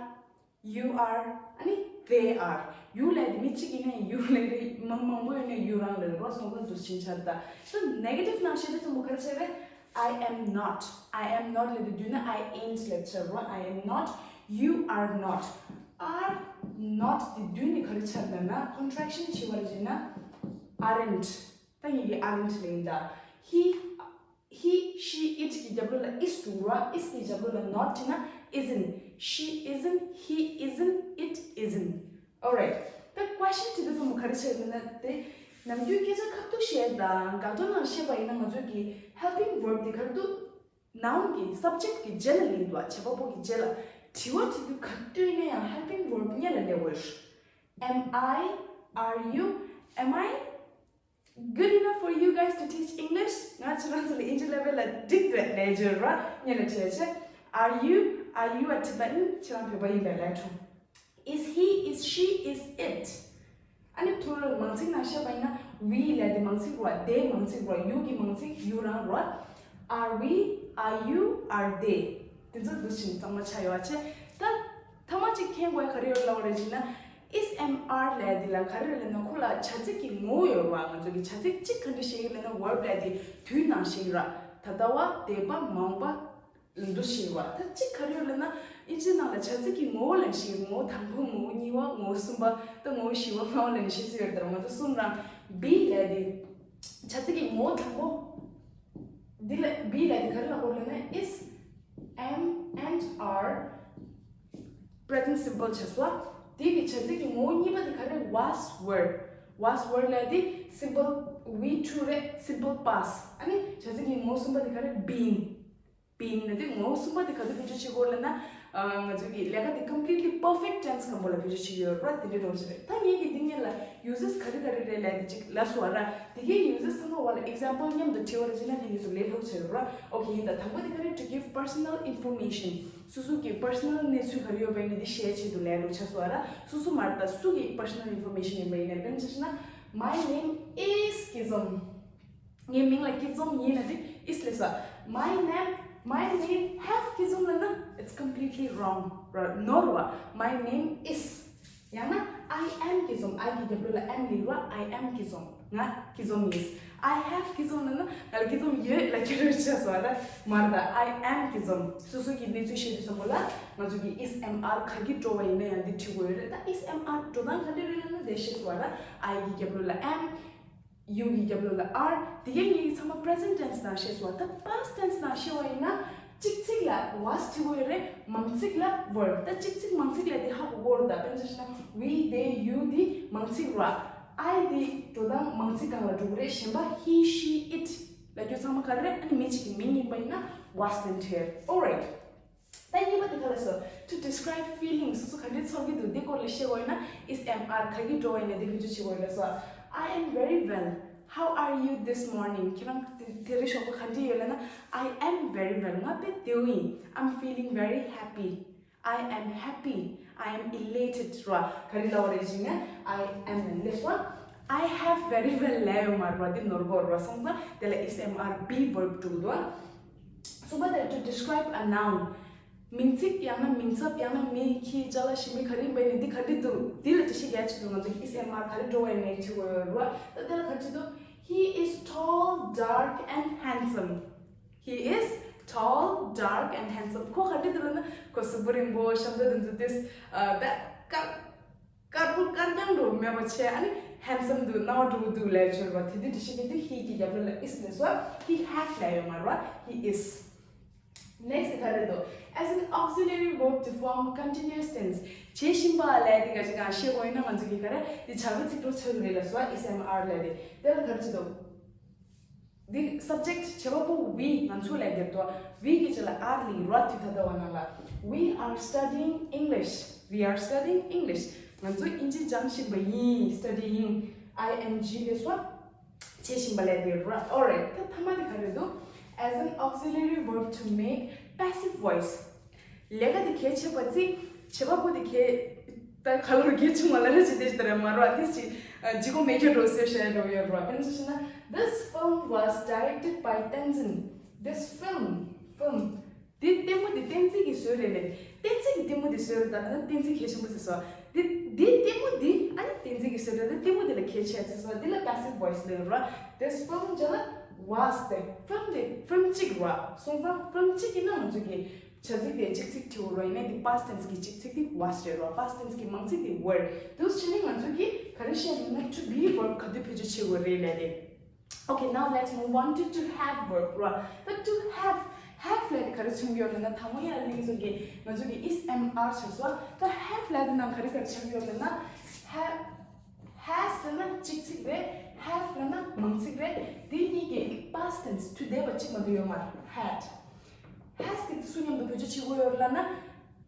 you are, ཨ་ནི་they are. You ལབ་དེ་མི་གཅིག་ཡིན་ནའི་you ལབ་རེད། མང་མང་པོ་ཡིན་ནའི་you རང་ལབ་རེད་བ། སོང་ཙང་འདུག་ཕྱིན་ཆད་ད། So negative ནང་བཤད་དུས་ཙམ་པ་ག་རེ་བྱས་རེད། I am not. I am not ལབ་དེ་མདུན་ན་I ain't ལབ་ཆགས་རེད་བ། I am not. You are not. Are not དེ་མདུན་ནས་ག་རེ་ཆགས་ལབ་ན་contraction བྱས་པ་རེད་ན་aren't. ད་ངེད་ཀྱི་aren't ལབ་ཡིན་ད། He He, she, it གི་རྒྱབ་ལོགས་ལ་is འདུག་ར། Is གི་རྒྱབ་ལོགས་ལ་not བྲིས་ན་isn't, she isn't, he isn't, it isn't. Alright. ད་question དྲི་དུས་ཙམ་པ་ག་རེ་བྱས་ཡོད་ན་དེ། ནམ་རྒྱུན་སྐད་ཆ་ཁ་ཐུག་བཤད་དང་དགག་སྒྲ་ནང་བཤད་པ་ཡིན་ན་ང་ཚོ་གི་helping verb དེ་ག་རེ་འདུག noun་གི་subject་གི་རྗེས་ལ་སླེབས་འདུག་བྱེད་པ་པོ་གི་རྗེས་ལ། དྲི་བ་དྲི་དུས་ག་དུས་ནས་ཡང་helping verb་སྔོན་ལ་སླེབས་ཡོད། Am I? Are you? Am I good enough for you guys to teach English? ང་ཁྱེད་རང་ཚོ་ལ་དབྱིན་ཇི་level་ལ་འགྲིག་འདུག་ལབ་བརྗོད་རོགས། སྔོན་ལ་དྲིས་བྱས། Are you? Are you a Tibetan? ཁྱེད་རང་བོད་པ་ཡིན་པས་ལབ་འགྲོ། Is he? Is she? Is it? ཨ་ནི་plural་མང་ཚིག་ནང་བཤད་པ་ཡིན་ན། We་ལབ་དེ་མང་ཚིག་རེད་བ། They་མང་ཚིག་རེད་བ། You་གི་མང་ཚིག་you་རང་རེད་བ། Are we? Are you? Are they? དེ་ཚོ་འདུ་བྱེད་གཙང་མ་ཆགས་ཡོད་བ་བྱས། ད་ཐ་མ་གཅིག་མཁྱེན་དགོས་ག་རེ་ཡོད་ལབ་པ་རེད་ཅེ་ན། Is, am, are་ལབ་དེ་ལ་ག་རེ་ལབ་ན། ཁོ་ལ་བྱ་ཚིག་གི་ངོ་བོ་ཡོད་རེད་བ། ང་ཚོ་གི་བྱ་ཚིག་གཅིག་ག་འདྲ་ཞིག་ཡིན་ལབ་ན། verb་ལབ་དེ་དུས་ནང་བཞིན་རེད། ད་ལྟ་བ། འདས་པ། མ་འོངས་པ། འདུ་ཤེས་པ། ད་གཅིག་ག་རེ་ཡོད་ལབ་ན། དབྱིན་ཇི་ནང་ལ་བྱ་ཚིག་གི་ངོ་བོ་ལབ་ཤེས། ངོ་བོ་དང་པོ། ངོ་བོ་གཉིས་པ། ངོ་བོ་གསུམ་པ། ད་ངོ་བོ་བཞི་པ་ལྔ་པ་ལབ་ཤེས་སུ་ཡོད་དེ། ང་ཚོ་གསུམ་རང་། Be་ལབ་དེ་བྱ་ཚིག་གི་ངོ་བོ་དང་པོ། འདི་ལ་be་ལབ་དེ་ག་རེ་ལབ་དགོས་ལབ་ན། Is, am, and are present simple་བྱས་སོང་། དེ་གི་བྱ་ཚིག་གི་ངོ་བོ་གཉིས་པ་དེ་ག་རེ། Was, were། Was, were་ལབ་དེ་simple we two་རེད། Simple past། ཨ་ནི་བྱ་ཚིག་གི་ངོ་བོ་གསུམ་པ་དེ་ག་རེ། Been། Been་ལབ་དེ་ངོ་བོ་གསུམ་པ་དེ་ག་དུས་བེད་སྤྱོད་བྱེད་དགོས་ལབ་ན། ཨ། ང་ཚོ་གི་ལས་ཀ་དེ་completely perfect tense་སྐམ་པོ་ལ་བེད་སྤྱོད་བྱེད་ཀྱི་ཡོད་རེད་བ། དེ་འདྲའི་འགྲོ་བྱེད་རེད། ད་ངེད་ཀྱི་འདི་ངེད་ལ་uses་ག་རེ་ག་རེ་རེད་ལབ་དེ་ཅིག་ལབ་སོང་བ་ར། དེ་གའི་uses་ཚང་མ་བ་ལ་example་མཉམ་དུ་བྲིས་པ་རེད་ཅེ་ན་ལྷན་རྒྱས་ཚོ་ལས་སླ་པོ་ཆགས་ཡོད་རེད་བ། Okay། ཡིན་ད། དང་པོ་དེ་ག་རེ། To give personal information། སོ་སོ་གི་personal་གནས་ཚུལ་ག་རེ་ཡོད་པ་ཡིན་ན་དེ་བཤད་ཆེད་དུ་ལབ་འགྲོ་ཆགས་སོང་བ་ར། སོ་སོ་མ་རེད་ད། སུ་གི་personal information་ཡིན་པ་ཡིན་ན། དཔེར་ན་ཆ་བཞག་ན། My name is Kizom། ངའི་མིང་ལ་སྐྱིད་འཛོམས་ཡིན་ལབ་དེ་is་ལབ་སོང་། My name, my name have Kizom་ལབ་ན། It's completely wrong, right? No རེད་བ། My name is། ཡང་ན་I am Kizom། I་གི་རྒྱབ་ལོགས་ལ་am་སླེབས་རེད་བ། I am Kizom། ང་སྐྱིད་འཛོམས་ཡིན། I have Kizom་ལབ་ན་ང་ལ་སྐྱིད་འཛོམས་ཡོད་ལབ་ཀྱི་རེད་ཆགས་སོང་བ་ར། མ་རེད་ད། I am Kizom། སོ་སོ་གི་གནས་ཚུལ་བཤད་དུས་ཙམ་པ་ལ་ང་ཚོ་གི་is, am, are་ག་གི་འགྲོ་བ་ཡིན་ན་ཡང་འདི་འབྲི་དགོས་ཡོད་རེད། ད་is, am, are་འགྲོ་སྟངས་ག་འདྲ་རེད་ལབ་ན་དེ་ཤེས་སོང་བ་ར། I་གི་རྒྱབ་ལོགས་ལ་am། You་གི་རྒྱབ་ལོགས་ལ་are། དེ་གའི་གཉིས་ཀྱི་ཚང་མ་present tense་ནང་བཤད་སོང་བ། ད་past tense་ནང་བཤད་པ་ཡིན་ན། གཅིག་ཚིག་ལ་was་བྲིས་དགོས་ཡོད་རེད། མང་ཚིག་ལ་were། ད་གཅིག་ཚིག་མང་ཚིག་ལབ་དེ་ཧ་གོ་གོ་རེད་ད། དཔེར་ན་ཆ་བཞག་ན། We, they, you་དེ་མང་ཚིག་རེད། I་དེ་འགྲོ་སྟངས་མང་ཚིག་སྒང་ལ་འགྲོ་གི་རེད། གཞན་པ་he, she, it་ལབ་རྒྱུ་ཚང་མ་ག་རེ་རེད། ཨ་ནི་མི་གཅིག་གི་མིང་ཡིན་པ་ཡིན་ན་was་ལབ་འགྲིག་རེད། Alright། ད་གཉིས་པ་དེ་ག་ལ་སོ། To describe feelings། སོ་སོ་ག་འདྲའི་ཚོར་གྱི་འདུག་འདི་སྐོར་ལ་བཤད་དགོས་ཡོད་ན། Is, am, are་ག་གི་འགྲོ་བ་ཡིན་ན་འདི་བེད་སྤྱོད་བྱེད་དགོས་ཡོད་ལ་སོ། I am very well. How are you this morning? ཁྱེད་རང་དེ་དེ་རིང་ཞོགས་པ་ག་འདྲ་ཡོད་ལབ་ན། I am very well. ང་དཔེ་བདེ་པོ་ཡིན། I'm feeling very happy. I am happy. I am elated ར། ག་རེ་ལབ་པ་རེད་ཅེ་ན། I am་ལབ་སོང་། I have very well་ལབ་ཡོད་མ་རེད་བ། འདི་ནོར་གོ་ར། སོང་ཙང་དེ་ལ་is, am, are be verb་འགྲོ་གི་འདུག་གསུམ་པ་དེ། To describe a noun། མིང་ཚིག་ཡང་ན་མིང་ཚབ་ཡང་ན་མི་ཁྱི་ཅ་ལག་ཞིག་མི་ག་རེ་ཡིན་པ་ཡིན་ན་འདི་ག་འདྲ་འདུག་འདི་ལ་འགྲེལ་བཤད་རྒྱག་ཆེད་དུ་ང་ཚོ་is, am, are་ག་རེ་འགྲོ་བ་ཡིན་ནའི་བྲིས་དགོས་ཡོད་རེད་བ། ད་དེ་ལ་ག་རེ་བྲིས་འདུག He is tall, dark and handsome. He is tall, dark and handsome. ཁོ་ག་འདྲ་འདུག་ལབ་ན་ཁོ་གཟུགས་པོ་རིང་པོ། གཤམ་དུ་དེ་ཚོ་ཏིས་ཨ་ད་དཀར་དཀར་པོ་དཀར་རྐྱང་འདྲ་བོ་མེད་པ་བྱས། ཨ་ནི་handsome་འདུག་སྣང་བ་འགྲོ་གི་འདུག་ལབ་ཆོག་རེད་བ། དེ་དུས་འགྲེལ་བཤད་རྒྱག་དུས་he་གི་རྒྱབ་ལོགས་ལ་is་ལབ་སོང་། He has་ལབ་ཡོད་མ་རེད་བ། He is། Next་ག་རེ་འདུག As an auxiliary verb to form continuous tense། བྱེད་བཞིན་པ་ལབ་དེ་ག་ཅིག་གང་ཤེས་དགོས་ཡིན་ན་ང་ཚོ་གི་ག་རེ་འདི་བྱ་བའི་ཚིག་གྲོགས་ཆགས་ཀྱི་རེད་ལབ་སོང་། Is, am, are་ལབ་དེ་དེ་ལ་ག་རེ་བྱེད་འདུག་འདི་subject་བྱེད་པ་པོ་we་ང་ཚོ་ལབ་དེ་འདུག We་གི་རྗེས་ལ་are་ལིང་ར། དུས་ད་ལྟ་བ་ནང་ལ། We are studying English. We are studying English. ང་ཚོ་དབྱིན་ཇི་སྦྱང་བཞིན་པ་ཡིན། Studying། I N G་ལབ་སོང་། བྱེད་བཞིན་པ་ལབ་དེ་ར། Alright། ད་ཐ་མ་དེ་ག་རེ་འདུག As an auxiliary verb to make passive voice། ལས་ཀ་དེ་གལ་ཆེ་བ་ཅིག་བྱེད་པ་པོ་དེ་གལ། ད་ཁ་ལོར་གལ་ཆུང་བ་ལ་ར་ཅི་དེ་ལྟར་མ་ར། ཏིས་ཅི་ལྗིད་ཁོག་མེད་ཀྱི་འགྲོ་ཟེར་བཤད་འགྲོ་ཡོད་ར། དཔེར་ན་ཆ་བཞག་ན། This film was directed by Tenzin. This film, film། འདི་ལྟད་མོ་འདི་བསྟན་འཛིན་གྱིས་བཟོས་རེད་ལབ། བསྟན་འཛིན་གྱིས་ལྟད་མོ་འདི་བཟོས་རེད། ད་ན་བསྟན་འཛིན་གལ་ཆེན་པོ་ཟེར་སོང་། འདི་འདི་ལྟད་མོ་འདི་ཨ་ནི་བསྟན་འཛིན་གྱིས་བཟོས་རེད། ད་ལྟད་མོ་འདི་ལ་གལ་ཆེ་ཟེར་སོང་། འདི་ལ་passive voice་ལབ་ར། This film་ཇ་ལ་was་སྟེ། Film་འདི་film་གཅིག་ར། སོང་ཙང་film་གཅིག་ཡིན་ན་ང་ཚོ་གི་བྱ་ཚིག་དེ་གཅིག་ཚིག་བྲིས་ར། ཡིན་ན་འདི་past tense་གི་གཅིག་ཚིག་དེ་was་རེད་ར། Past tense་གི་མང་ཚིག་དེ་were། དུས་ཕྱིན་ནས་ང་ཚོ་གི་ག་རེ་བཤད་ཡོད་ན་to be verb་ག་དུས་བེད་སྤྱོད་བྱེད་དགོས་རེད་ལབ་དེ། Okay, now let's move on to to have verb ར། ད་to have, have་ལབ་དེ་ག་རེ་མཚོན་གྱི་ཡོད་ལབ་ན། དང་པོ་ཡ་ལིང་ཚོ་གི་ང་ཚོ་གི་is, am, are་བྱས་སོང་། ད་have་ལབ་དེ་ནང་ག་རེ་ག་རེ་ཆགས་ཀྱི་ཡོད་ལབ་ན། Have, has་ལབ་ན་གཅིག་ཚིག་རེད། Have་ལབ་ན་མང་ཚིག་རེད། དེ་གཉིས་ཀྱི་past tense་to་འདས་པ་གཅིག་མ་གཏོགས་ཡོད་མ་རེད། Had། Has དེ་སུ་མཉམ་དུ་བེད་སྤྱོད་བྱེད་དགོས་ཡོད་ལབ་ན།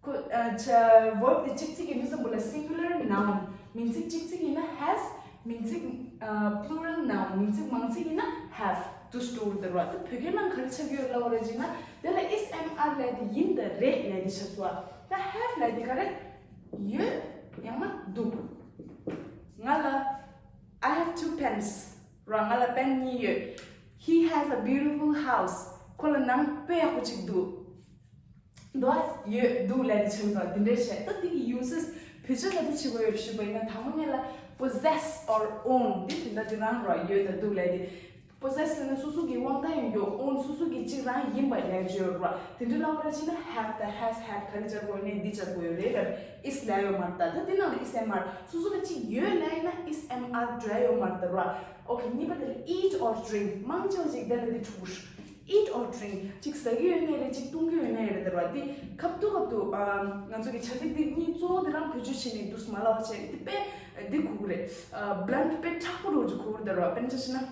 ཁོ་ཨ་ཆ་verb དེ་གཅིག་ཚིག་ཡིན་དུས་ཙམ་པ་ལ་singular noun མིང་ཚིག་གཅིག་ཚིག་ཡིན་ན་has མིང་ཚིག་ཨ་plural noun མིང་ཚིག་མང་ཚིག་ཡིན་ན་have དུ་སྤྲོ་བོར་བསྡུར་བ། ད་བོད་སྐད་ནང་ག་རེ་ཆགས་ཀྱི་ཡོད་ལབ་པ་རེད་ཅེ་ན། དེ་ལ་is am are ལབ་དེ་ཡིན་དང་རེད་ལབ་དེ་ཆགས་སོང་། ད་have ལབ་དེ་ག་རེ། ཡོད། ཡང་ན་འདུག་ང་ལ། I have two pens ར། ང་ལ་པེན་གཉིས་ཡོད། He has a beautiful house. ཁོ་ལ་ནང་དཔེ་ཡག་པོ་ཅིག་འདུག་འདུག་ཡོད་འདུག་ལབ་དེ་ཆགས་འདུག་དེ་འདྲའི་བཤད། ད་དེ་གི་uses བེད་སྤྱོད་ག་དུས་བྱེད་དགོས་ཡོད་ཞུས་པ་ཡིན་ན། དང་པོ་ཉིད་ལ་possess or own དེ་དེ་འདྲ་དེ་རང་ར། ཡོད་དང་འདུག་ལབ་དེ། possess ལབ་ན་སོ་སོ་གི་དབང་ཐང་ཡོད་རྒྱུ། own སོ་སོ་གི་གཅིག་རང་ཡིན་པ་ལབ་ཀྱི་ཡོད་ར། དེ་འདྲ་ལབ་པ་ར་ཅེ་ན་have དང་has had ག་རེ་སྦྱར་དགོས་ནས་འདི་སྦྱར་དགོས་ཡོད་རེད་ལབ། is ལབ་ཡོད་མ་རེད། ད་ད་དེ་ནང་ལ་is am are སོ་སོ་ལ་གཅིག་ཡོད་ལབ་ཡིན་ན་is am are འགྲོ་ཡ་ཡོད་མ་རེད་ར། Okay གཉིས་པ་དེ་ལ་eat or drink མང་ཆེ་བ་ཅིག་དེ་ལ་འདི་འཁྲུག eat or drink གཅིག་ཟ་གི་ཡོད་ནའི་རེད། གཅིག་བཏུང་གི་ཡོད་ནའི་རེད་དེ་ར། འདི་སྐབས་དུ་སྐབས་དུ་ཨ་ང་ཚོ་གི་བྱ་ཚིག་འདི་གཉིས་གཙོ་བོ་དེ་རང་བེད་སྤྱོད་བྱས་ནས་འདུག་སེ་མ་ལབ་བྱས། འདི་དཔེ་འདི་གོ་གི་རེད། ཨ་blunt དཔེ་མཁྲེགས་པོ་འདྲ་བོ་ཅིག་གོ་གི་རེད་དེ་ར། དཔེར་ན་ཆ་བཞག་ན།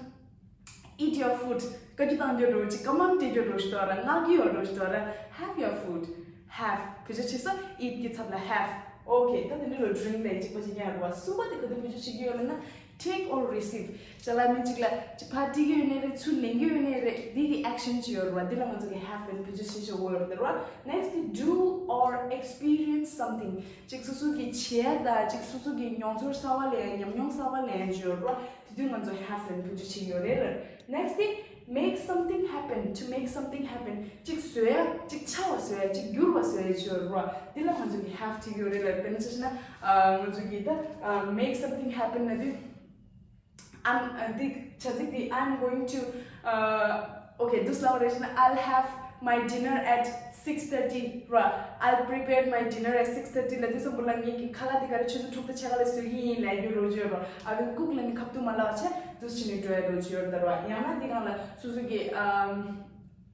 Eat your food བཀའ་བཀྱོན་བཏང་རྒྱུ་འདྲ་བོ་ཅིག་བཀའ་མོལ་སྤྲད་རྒྱུ་འདྲ་བོ་ཞིག་འདུག་ར། མངགས་ཀྱི་ཡོད་འདྲ་བོ་ཞིག་འདུག་ར། Have your food have བེད་སྤྱོད་བྱས་སོ། eat གི་ཚབ་ལ་have། Okay ད་དེ་འདྲ་རུ་drink ལ་གཅིག་པ་ཅིག་ཡང་རུ་བ། གསུམ་པ་དེ་ག་དུས་བེད་སྤྱོད་བྱེད་ཀྱི་ཡོད་ལབ་ན། take or receive བྱ་ལ་མི་གཅིག་ལ་ཅིག་ཕར་སྤྲད་ཀྱི་ཡོད་ནའི་རེད། ཚུར་ལེན་གྱི་ཡོད་ནའི་རེད། འདི་གི་action ཅིག་ཡོད་རུ་བ། འདི་ལ་ང་ཚོ་གི་have ལ་བེད་སྤྱོད་བྱེད་ཆོག་གི་ཡོད་རུ་བ། Next དེ་do or experience something གཅིག་སོ་སོ་གི་བྱས་དང་གཅིག་སོ་སོ་གི་མྱོང་ཚོར་གསར་བ་ལེན། ཉམས་མྱོང་གསར་བ་ལེན་ཅིག་ཡོད་རུ་བ། དེ་དུས་ང་ཚོ་have ལ་བེད་སྤྱོད་བྱེད་ཀྱི་ཡོད་རེད། Next དེ་make something happen to make something happen གཅིག་བཟོ་ཡ། གཅིག་ཆགས་པ་བཟོ་ཡ། གཅིག་འགྱུར་བ་བཟོ་ཡ་ཅིག་ཡོད་རེད་བ། འདི་ལ་ང་ཚོ་གི་have བྱེད་ཀྱི་ཡོད་རེད་ལ། དཔེར་ན་ཆ་བཞག་ན་ཨ་ང་ཚོ་གི་ད་ཨ་make something happen ལབ་དུས། I'm ཨ་འདི་བྱ་ཚིག་འདི། I'm going to ཨ་okay འདུག་སེ་ལབ་པ་རེད་ཅེ་ན། I'll have my dinner at six thirty ར། I'll prepare my dinner at six thirty ལབ་དུས་ཙམ་པ་ལ་ངེད་ཀྱི་ཁ་ལག་འདི་ག་རེ་ཆུ་ཚོད་དྲུག་དང་ཕྱེད་ཀ་ལ་བཟོ་གི་ཡིན་ལབ་རྒྱུ་འདྲ་བོ་ཅིག་ཡོད་རེད་བ། I will cook ལབ་ནས་ཁ་ཐུག་མ་ལབ་བྱས་འདུག་སེ་བྱས་ནས་འགྲོ་ཡ་འདྲ་བོ་ཅིག་ཡོད་རེད་བ། ཡང་ན་འདི་སྒང་ལ་སོ་སོ་གི་ཨམ།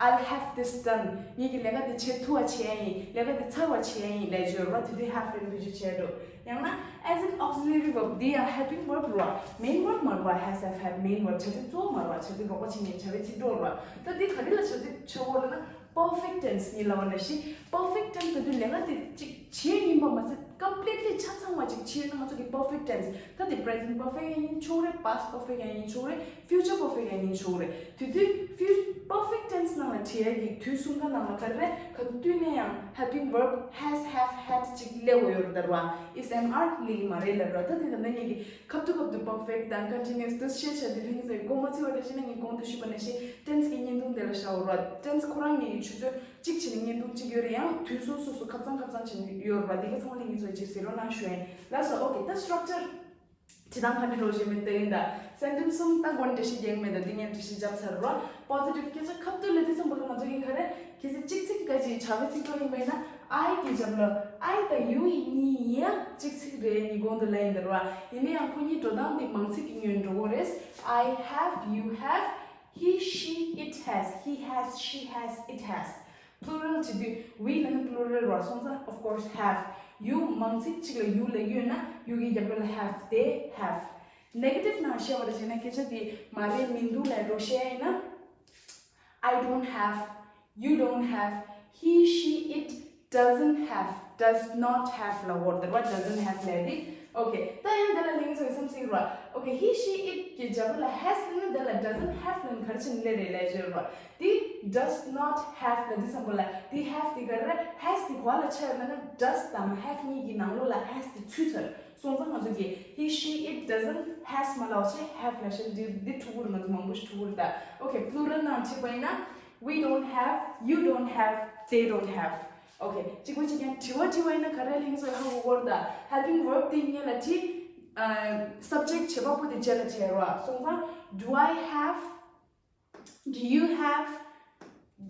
I'll have this done ངེད་ཀྱི་ལས་ཀ་འདི་བྱེད་ཐུབ་པ་བྱས་ཡིན། ལས་ཀ་འདི་ཚར་བ་བྱས་ཡིན་ལབ་རྒྱུ་ཡོད་རེད་བ། དེ་དུས་have ལབ་ནས་བེད་སྤྱོད་བྱས་འགྲོ། ཡང་ན་as an auxiliary verb འདི་ཡང་helping verb རེད་བ། main verb མ་རེད་བ། has have had main verb བྱ་ཚིག་གཙོ་བོ་མ་རེད་བ། བྱ་ཚིག་རོགས་པ་བྱེད་མཁན་བྱ་བའི་ཚིག་གྲོགས་རེད་བ། ད་འདི་ག་རེ་ལ་བྱ་ཚིག་ཆགས་ཀྱི་ཡོད་ལབ་ན་perfect tense གཉིས་ལབ་པ་ནང་བཞིན། perfect tense ལབ་དུས་ལས་ཀ་དེ་གཅིག་བྱས་ཡིན་པ་མ་ཟད་completely ཆ་ཚང་བ་ཅིག་བྱས་ཡོད་ན་ང་ཚོ་གི་perfect tense། ད་དེ་present perfect ཡང་ཡིན་ཆོག་རེད། past perfect ཡང་ཡིན་ཆོག་རེད། future perfect ཡང་ཡིན་ཆོག་རེད། དེ་དུས་fu- perfect tense ནང་ལ་བྲིས་ཡ་གི་དུས་གསུམ་ཀ་ནང་ལ་ག་རེ་རེད། ག་དུས་ནས་ཡང་helping verb has have had ཅིག་སླེབས་ཡོད་རེད་བ། is am are སླེབས་ཀྱི་མ་རེད་ལབ་ར། ད་དེ་ད་ལྟ་ངེད་ཀྱི་ཁ་ཐུག་ཁ་ཐུག་perfect དང་continuous དུ་བཤད་བྱ་དེ་ལྷིང་ཟེར་མགོ་མ་ཚོས་པ་རེད་ཅེ་ན། ངས་གོང་དུ་ཞུས་པ་ནང་བཞིན་tense གི་བརྙན་ཐུང་དེ་ལ་བཞག་ཡོད་ར། tense ཁོ་རང་ངེད་ཀྱི་ཆུ་ཚོད་གཅིག་བྱས་ནས་བརྙན་ཐུང་གཅིག་ཡོད་རེད། ཡང་དུས་སོ་སོ་སོ་ཁ་ཚང་ཁ་ཚང་བྱས་ནས་ཡོད་ར། དེ་ག་ཚང་མ་ལ་ངེད་ཚོ་ཅིག་གཟིགས་རོགས་གནང་ཞུ་ཡིན་ལགས་སོ། Okay ད་structure བྲིས་སྟངས་ག་འདྲ་རོ་ཞེས་མི་དེ་ཡིན་ད། sentence གསུམ་ད་གོང་འགྲེལ་བཤད་རྒྱག་མེད་ད། འདི་ངས་འགྲེལ་བཤད་བརྒྱབ་ཚར་རོ། positive སྐད་ཆ་ཁ་ཐུག་ལ་དེ་ཚོ་འབུ་ལ་ང་ཚོ་གིས་ག་རེ་གལ་སྲིད་གཅིག་ཚིག་ག་ཅིག་བྱ་བའི་ཚིག་ཐོག་ཡིན་པ་ཡིན་ན། I གི་རྒྱབ་ལ་I དང་you ཡི་གཉིས་ཡིན་ཡང་གཅིག་ཚིག་རེད། ངས་གོང་དུ་ལབ་ཡིན་ད་རོ། ཡིན་ན་ཡང་ཁོ་གཉིས་འགྲོ་སྟངས་འདི་མང་ཚིག་གི་ངོས་འགྲོ་གི་རེད། I have you have he she it has he has she has it has plural བྱེད་དུས་we ལབ་ན་plural རོ། སོང་ཙང་of course have you མང་ཚིག་གཅིག་ལ་you ལབ་ཡོད་ན་you གི་རྒྱབ་ལ་have they have negative ནང་བཤད་པ་རེད་བྱས་ན་སྐད་ཆ་དེ་མ་རེད་མི་འདུག་ལབ་འགྲོ་བཤད་ཡིན་ན། I don't have you don't have he she it doesn't have does not have ལབ་ཡོད་རེད་བ། doesn't have ལབ་དེ། Okay ད་ཡང་འདི་ལ་ལིང་ཚོས་བསམ་སྲིད་ར། Okay he she it གི་རྒྱབ་ལ་has ལབ་ན་འདི་ལ་doesn't have ལབ་ན་ག་རེ་བྱས་ནས་སླེབས་རེད་ལབ་བརྗོད་ར། དེ་does not have ལབ་དུས་ཙམ་པ་ལ་དེ་have དེ་ག་རེ་རེད། Has དེ་ག་ལ་ཆགས་ཡོད་ལབ་ན་does དང་have གཉིས་ཀྱི་ནང་ལོགས་ལ་has དེ་ཚུད་ཚར། སོང་ཙང་ང་ཚོ་གིས་he she it doesn't has མ་ལབ་བྱས་have ལབ་བྱས་འདི་འདི་འཁྲུག་གི་རེད། ང་ཚོ་མང་པོ་ཞིག་འཁྲུག་གི་རེད་ད། Okay plural ནང་བྲིས་པ་ཡིན་ན། We don't have you don't have they don't have Okay གཅིག་པ་གཅིག་རྐྱང་དྲི་བ་དྲི་བ་ཡིན་ན་ག་རེ་ལབ་ཀྱི་ཡོད་ཧ་གོ་གོ་རེད་ད། helping verb དེ་སྔོན་ལ་བྲིས། ཨ་subject བྱེད་པ་པོ་དེ་རྗེས་ལ་བྱས་རོ། སོང་ཙང་do I have do you have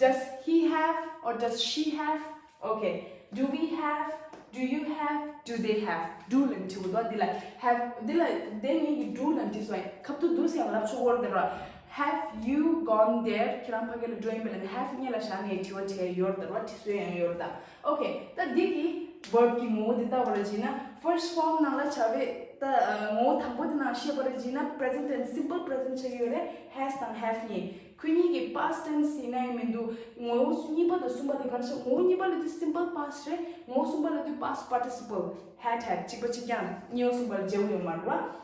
does he have or does she have Okay do we have do you have do they have do ལབ་ནས་བྲིས་གོ་འདུག་འདི་ལ་have འདི་ལ་དེ་ངེད་ཀྱིས་do ལབ་ནས་བྲིས་སོང་། ཁ་ཐུག་do ཟེར་ཡང་ལབ་ཆོག་གོ་རེད་ད་ར། Have you gone there ཁྱེད་རང་ཕ་གི་ལ་འགྲོ་ཡིན་པས་ལབ་ནས་have སྔོན་ལ་བཞག་ནས་དྲི་བ་དྲི་ཡ་ཡོད་རེད་ད་ར། བྲིས་སྲོལ་ཡང་ཡོད་རེད་ད། Okay ད་འདི་གི་ verb གི་ངོ་བོ་དེ་བལྟ་བ་རེད་བྱས་ན། first form ནང་ལ་བྱ་བའི་ད་ཨ་ངོ་བོ་དང་པོ་དེ་ནང་བཤད་པ་རེད་བྱས་ན། present tense, simple present བྱ་གི་ཡོད་རེད། has དང་have གཉིས། ཁོ་གཉིས་ཀྱི་past tense ཡིན་ན་ཡང་མི་འདུག་ངོ་བོ་གཉིས་པ་དང་གསུམ་པ་དེ་ག་རེ་བྱ། ངོ་བོ་གཉིས་པ་ལབ་དུས་simple past རེད། ངོ་བོ་གསུམ་པ་ལབ་དུས་past participle, had, had གཅིག་པ་གཅིག་རྐྱང་། གཉིས་པ་གསུམ་པ་ལ་འབྱེད་པོ་ཡོད་མ་རེད་བ།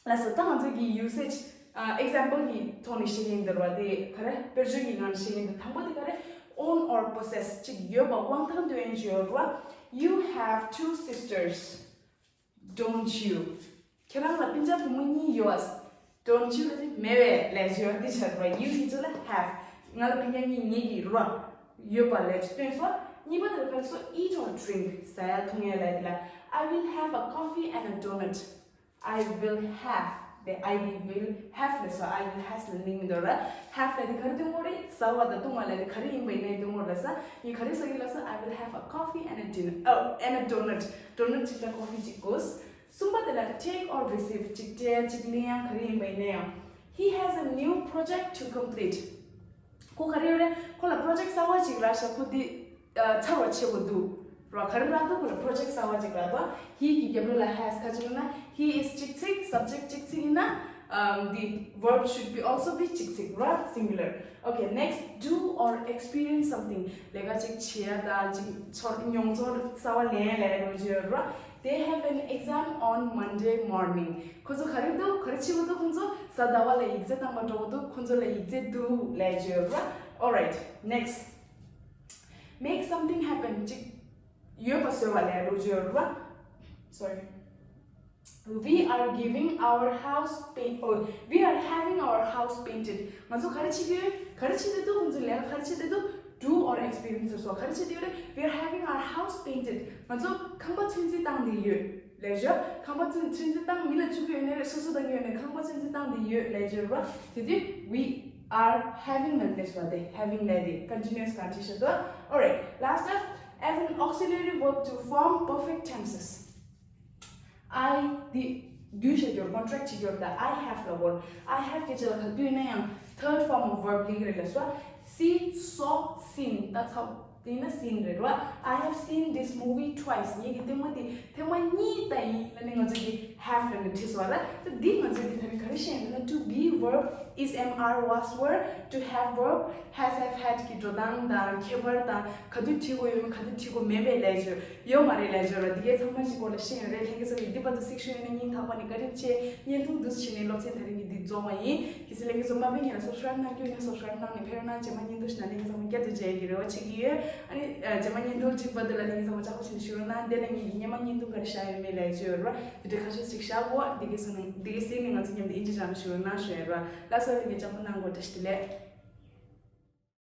ལགས་སོ། ད་ང་ཚོ་གི་usage ཨ་example གི་ཐོག་ནས་བཤད་ཀྱི་ཡིན་འདུག་ར། དེ་ག་རེ། དཔེར་བརྗོད་ཀྱི་ངང་ནས་བཤད་ཀྱི་ཡིན་འདུག་དང་པོ་དེ་ག་རེ། own or possess གཅིག་ཡོད་པ། དབང་ཐང་འདོན་ཡས་ཡོད་ར། You have two sisters, don't you? ཁྱེད་རང་ལ་སྤུན་ཀྱག་བུ་མོ་གཉིས་ཡོད། Don't you ལབ་དུས་མེད་པས་ལབ་ཡས་ཡོད། འདི་ཆགས་པ། You གི་རྗེས་ལ་have། ང་ལ་སྤུན་ཀྱག་གཉིས། ངེད་ཀྱི་ར། ཡོད་པ་ལབ་ཡས་སྟོན་སོང་། གཉིས་པ་དེ་ལ་ག་རེ་སོ། eat or drink ཟ་ཡ་འཐུང་ཡ་ལབ་ཡས་དེ་ལ། I will have a coffee and a donut. I will have དེ། I will have ལབ་སོ། I will has ལ་གླེང་མི་འདུག་ར། have ལབ་དེ་ག་རེ་འདོན་དགོས་རེད། ཟ་བ་དང་བཏུང་བ་ལབ་དེ་ག་རེ་ཡིན་པ་ཡིན་ནའི་འདོན་དགོས་རེད་ས། ཡིན། ག་རེ་ཟ་གི་ལབ་ས། I will have a coffee and a dinner, oh, and a donut. Donut གཅིག་དང་coffee གཅིག་དགོས། གསུམ་པ་དེ་ལ་take or receive གཅིག་སྤྲད་གཅིག་ལེན་ཡ་ག་རེ་ཡིན་པ་ཡིན་ན་ཡང་། He has a new project to complete. ཁོ་ག་རེ་ཡོད་རེད། ཁོ་ལ་project གསར་བ་ཅིག་རག་ཤག་ཁོ་འདི་ཨ་ཚར་བ་བྱེད་དགོས་འདུག་ར། ག་རེ་རག་འདུག་ཁོ་ལ་project གསར་བ་ཅིག་རག་འདུག he གི་རྒྱབ་ལོགས་ལ་has ག་ཅིག་ཡོད་ན། He is གཅིག་ཚིག subject གཅིག་ཚིག་ཡིན་ན། um, the verb should be also be གཅིག་ཚིག་ར། singular. Okay, next, do or experience something. ལས་ཀ་ཅིག་བྱེད་ཡ་དང་ཅིག་ཚོར། མྱོང་ཚོར་གསར་བ་ལེན་ཡ་ལ་ཡ་རོ་ཇོ་ར། They have an exam on Monday morning. ཁོ་ཚོ་ག་རེ་འདུག་ག་རེ་བྱེད་དགོས་འདུག་ཁོ་ཚོ་གཟའ་ཟླ་བ་ལ་ཡིག་ཚད་བཏང་བ་འགྲོ་གི་འདུག་ཁོ་ཚོ་ལ་ཡིག་ཚད་འདུག་ལབ་ཡས་ཡོད་ར། Alright, next. Make something happen. ཅིག་ཡོད་པ་བཟོས་པ་ལབ་ཡས་རོ་ཇོ་ར། Sorry. We are giving our house paint. Oh, we are having our house painted. ང་ཚོ་ག་རེ་བྱེད་ཀྱི་ཡོད། ག་རེ་བྱེད་བསྡད་འདུག་ཁོ་ཚོ་ལས་ཀ་ག་རེ་བྱེད་བསྡད་འདུག do or experience སོགས་ག་རེ་བྱེད་བསྡད་ཡོད་རེད། We are having our house painted. ང་ཚོ་ཁང་པ་ཚོན་རྩི་བཏང་བསྡད་ཡོད་ལབ་ཡས། ཁང་པ་ཚོན་ཚོན་རྩི་བཏང་མི་ལ་བཅུག་གི་ཡོད་ནའི་རེད། སོ་སོ་བཏང་གི་ཡོད་ནའི་ཁང་པ་ཚོན་རྩི་བཏང་བསྡད་ཡོད་ལབ་ཡས་ར། དེ་དུས་we are having ལབ་དེ་སོ་དེ་having ལབ་དེ་continuous condition དུ། Alright, last up, as an auxiliary verb to form perfect tenses. I འདི་འདུས་བྱས་ཀྱི་ཡོད། contract བྱེད་ཀྱི་ཡོད། ད་I have ལ་བོར། I have གི་རྗེས་ལ་ག་དུས་ན་ཡང་third form of verb ལེན་གྱི་རེད་ལབ་སོ། See, saw, seen. ད་ཚ་དེ་ན་seen རེད་ར། I have seen this movie twice. ངས་ཀྱི་ལྟད་མོ་དེ་ཐེངས་མ་གཉིས་ལྟ་ཡིན་ལབ་ནས་ང་ཚོ་གི་have ལབ་ནས་བྲིས་སོང་ར། ད་འདི་ང་ཚོ་གི་ད་ནི་ག་རེ་བཤད་ཡིན་ན། to be verb is am are was were, to have verb has have had གི་འགྲོ་སྟངས་དང་ཁྱད་པར་དང་། ག་དུས་བྲིས་དགོས་ཡོད་མེད། ག་དུས་བྲིས་དགོས་མེད་པའི་ལབ་ཡས་ཡོད་མ་རེད་ལབ་ཡས་ར། འདི་གའི་ཚང་མ་ཞིག་སྐོར་ལ་ཤེས་ཡོད་རེད། ལྷན་རྒྱས་ཚོ་གིས་འདི་བར་དུ་གཟིགས་བཞུགས་ཡོད་ན་སྙིང་ཐག་པ་ནས་བཀའ་དྲིན་ཆེ། བརྙན་ཐུང་འདུག་སེ་བྱས་ནས་སློབ་ཚན་དེ་རིང་གི་འདི་རྫོགས་པ་ཡིན། གལ་སྲིད་ལྷན་རྒྱས་ཚོ་མ་ཕེབས་སྔོན་ལ་subscribe གནང་རྒྱུ་ཡིན་ན་subscribe གནང་ནས་ཕེབས་རོགས་གནང་། རྗེས་མ་བརྙན་ཐུང་ཞིག་ནང་ལྷན་རྒྱས་ཚང་མ་བསྐྱར་དུ་མཇལ་གྱི་རེ་བ་བྱེད་ཀྱི་ཡོད། ཨ་ནི་ཨ་རྗེས་མ་བརྙན་ཐུང་གཅིག་བར་དུ་ལ་ལྷན་རྒྱས་ཚང་མ་ཅག་པོ་བྱས་ནས་བཞུགས་རོགས་གནང་། དེ་ལ་ངེད་ཀྱི་སྔོན་མ་བརྙན་ཐུང་ག་རེ་བཞག་ཡོད་མེད་ལབ་ཡས་ཡོད་ར། དེ་འདྲ་ཁ་ཤས་ཤིག་བཞག་གོ། འདི་གའི་སོ་ནས་འདི་གའི་གཟིགས་ནས་ང་ཚོ་མཉམ་དུ་ཨིན་ཇི་སྦྱང་ནས་བཞུགས་རོགས་གནང་ཞུ་ཡས་ར། ལགས་སོ། ལྷན་རྒྱས་ཅག་པོ་གནང་གོ། བཀྲ་ཤིས་བདེ་ལེགས།